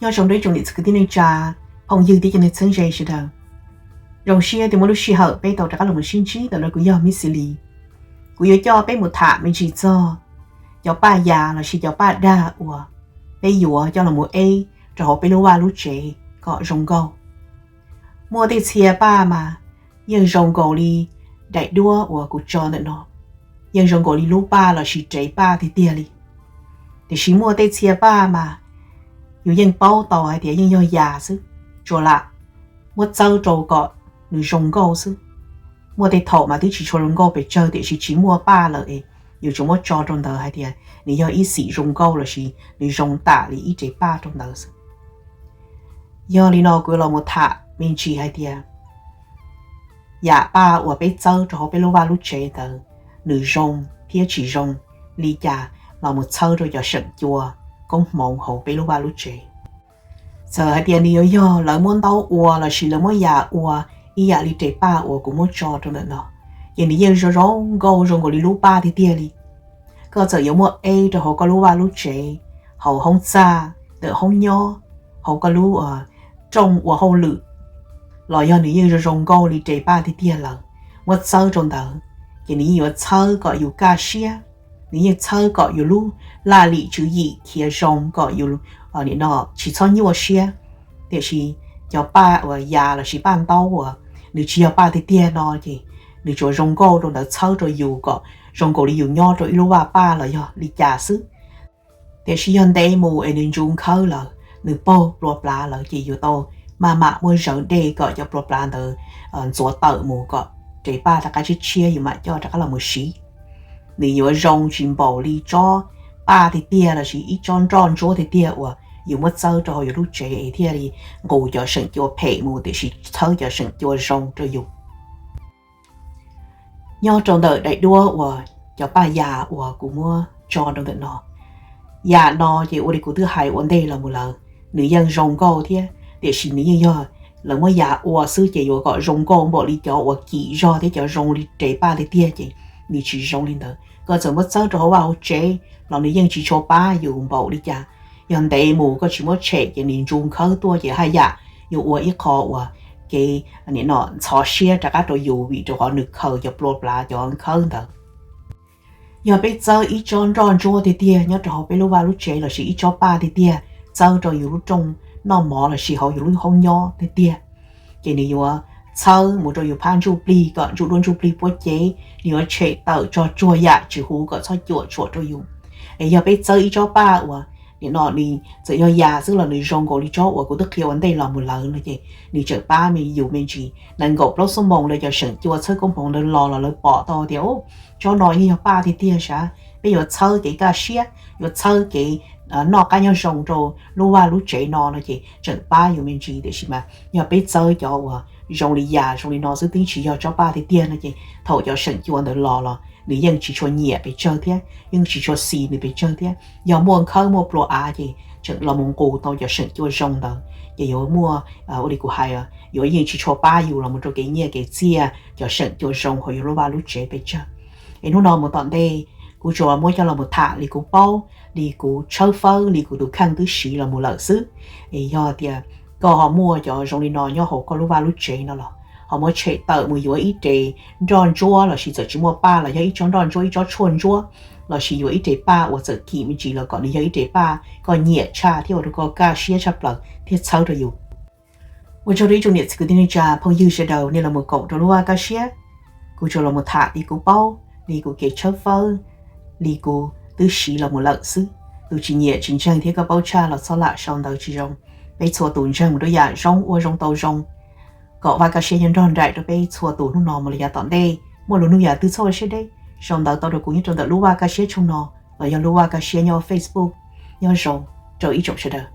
Nyob zoo rau ib tsoom niam txiv kwv tij neej tsa, phooj ywg thiab cov neeg txheeb ze sawv daws. Zoo siab tias muaj lub sij hawm peb tau rov qab los mus sib ntsib ntawm no, kuv yog Miss Xis Lis. Kuv yuav coj peb mus tham me ntsis txog cov paj yas lossis cov paj dag uas peb yuav coj los mus eb rau hauv peb lub vaj lub tsev kom zoo nkauj. Muaj tej txhia paj mas yeej zoo nkaus li daim duab uas kuv tso ntawm no, yeej zoo nkaus li lub paj lossis rev paj tiag tiag li. Tiam sis muaj tej txhia paj mas yus yeej paub tau hais tias yeej yog yas xwb, tsuas lam muab txawb rau kom nws zoo nkauj xwb. Muaj tej thaum mas twb tsis tshua zoo nkauj pes tsawg tiam sis tsis muaj paj lawm es yus tsuas muab tso rau ntawd hais tias nws yog ib xim zoo nkauj lossis nws zoo tam li ib rev paj rau ntawd xwb. Yog li no kuv yuav los mus tham me ntsis hais tias yam paj uas peb txawb rau hauv peb lub vaj lub tsev ntawd nws zoo thiab tsis zoo li cas los mus txhawb rau cov seem cua koob hmoov hauv peb lub vaj lub tsev. Txawm hais tias nws yuav yog lawv muab ntaub ua lossis lawv muab yas ua ib yam li rev paj uas kuv muab tso rau ntawm no, ces nws yeej zoo zoo nkauj zoo nkaus li lub paj tiag tiag li. Koj txawm yuav muab eb rau hauv koj lub vaj lub tsev, hauv hoob txaj, ntawm hoob nyob, hauv koj lub rooj ua hauj lwm, los yog nws yeej zoo zoo nkauj li rev paj tiag tiag lawm. Muab txawb rau ntawd, ces nws yeej yuav txhawb kom yus kaj siab, nws yeej txhawb kom yus lub laj lim tswv yim khiav zoo kom yus tsis txhob nyuaj siab. Tiam sis cov paj uas yas lossis paj ntaub uas nws tsis yog paj tiag tiag no ces nws tsuas zoo nkauj rau ntawd txhawb rau yus kom zoo nkaus li yus nyob rau ib lub vaj paj los yog li cas xwb. Tiam sis yog ntev mus es nws ntsu nkhawb lawm, nws paug plua plav lawm ces yuav tau maj mam muab zawv dej kom cov plua plav ntawd ntxuav tawm mus kom rev paj rov qab tshiab tshiab yus mam coj rov qab los mus siv. Nws yuav zoo tsis npaum li tsob paj tiag tiag lossis ib tsob nroj ntsuab tiag tiag uas yus muab txawb rau hauv yus lub tsev es thiaj li nqus cov seem cua phem mus tiam sis txhawb cov seem cua zoo rau yus. Nyob rau ntawm daim duab uas cov paj yas uas kuv muab tso rau ntawm no, yam no ces ua li kuv twb hais ua ntej los mus lawm, nws yeej zoo nkauj thiab tiam sis nws yeej yog lawv muab yas ua xwb ces yuav kom zoo nkauj npaum li cov uas kim zog thiab cov zoo li rev paj tiag tiag ces nws tsis zoo li ntawd. Koj txawm muab txawb rau hauv vaj hauv tsev los nws yeej tsis tshua pab yus npaum li cas. Yog ntev mus koj tsis muab tshem ces nws ntsu nkhawb tuaj ces haj yam yuav ua ib qho uas kev ntxhov siab rov qab rau yus vim rau qhov nws khaws cov plua plav cov nkhawb ntawd. Yog peb txawb ib tsob nroj ntsuab tiag tiag nyob rau hauv peb lub vaj lub tsev lossis ib tsob paj tiag tiag txawb rau yus lub rooj noj mov lossis hauv yus lub hoob nyob tiag tiag, ces nws yuav txhawb mus rau yus phab ntsuj plig kom ntsuj duab ntsuj plig puab cev, nws yuav tshem tawm tsog tsuag yam tsis huv kom txhob cuam tshuam rau yus. Es yog peb txawb ib tsob paj uas nim no nws txawm yog yas xwb los nws zoo nkaus li tsob uas kuv twb qhia ua ntej los mus lawm no ces nws tseem pab me yus me ntsis nees nkaum plaub xuab moos lawv cov seem cua txhawb koob hmoov ntawd los los lawv pom tau tias tsob no yeej yog paj tiag tiag sav. Peb yuav txhawb kev kaj siab, yuav txhawb kev noj qab nyob zoo rau lub vaj lub tsev no no ces tseem pab yus me ntsis. Tiam sis mas yog peb txawb cov uas zoo li yas zoo li no xwb twb tsis yog tsob paj tiag tiag no ces thaum cov seem cua ntawd los los nws yeej tsis tshua nyiam pes tsawg thiab yeej tsis tshua xis nws pes tsawg thiab. Yog muaj nkhawb muaj plua av ces tseem los mus nqus tau cov seem cua zoo ntawd ces yuav muaj, ua li kuv hais, yuav yeej tsis tshua pab yus los mus rau kev nyiaj kev txiaj cov seem cua zoo hauv yus lub vaj lub tsev pes tsawg. Es hnub no mus tom ntej kuv tsuas muab coj los mus tham li kuv paub, li kuv tshawb fawb, li kuv tus kheej twb siv los mus lawm xwb. Es yog tias koj ho muaj cov zoo li no nyob hauv koj lub vaj lub tsev no los ho muab tshem tawm mus yuav ib rev nroj ntsuab lossis txawm tsis muaj paj los yog ib tsob nroj ntsuab ib tsob tshuaj ntsuab lossis yuav ib rev paj uas txawm kim me ntsis los kom nws yog ib rev paj koj nyiam tshaj thiab ua rau koj kaj siab tshaj plaws thiab txhawb rau yus. Ua tsaug rau ib tsoom niam txiv kwv tij neej tsa phooj ywg sawv daws nej los mus koom rau lub vaj kaj siab. Kuv tsuas los mus tham li kuv paub, li kuv kev tshawb fawb, li kuv twb siv los mus lawm xwb. Tus tsis nyiam tsis ntseeg thiab koj paub tshaj los txhob lam sau ntawv tsis zoo. Peb txhua tus ntseeg mus rau yam zoo ua zoo tau zoo, kom vaj kaj siab nyob nrog nraim rau peb txhua tus hnub no mus los yav tom ntej. Muaj lus nug yam twg txhob ua siab deb, sau ntawv tau rau kuv nyob rau ntawm lub vaj kaj siab tshooj no los yog lub vaj kaj siab nyob Facebook. Nyob zoo rau ib tsoom sawv daws.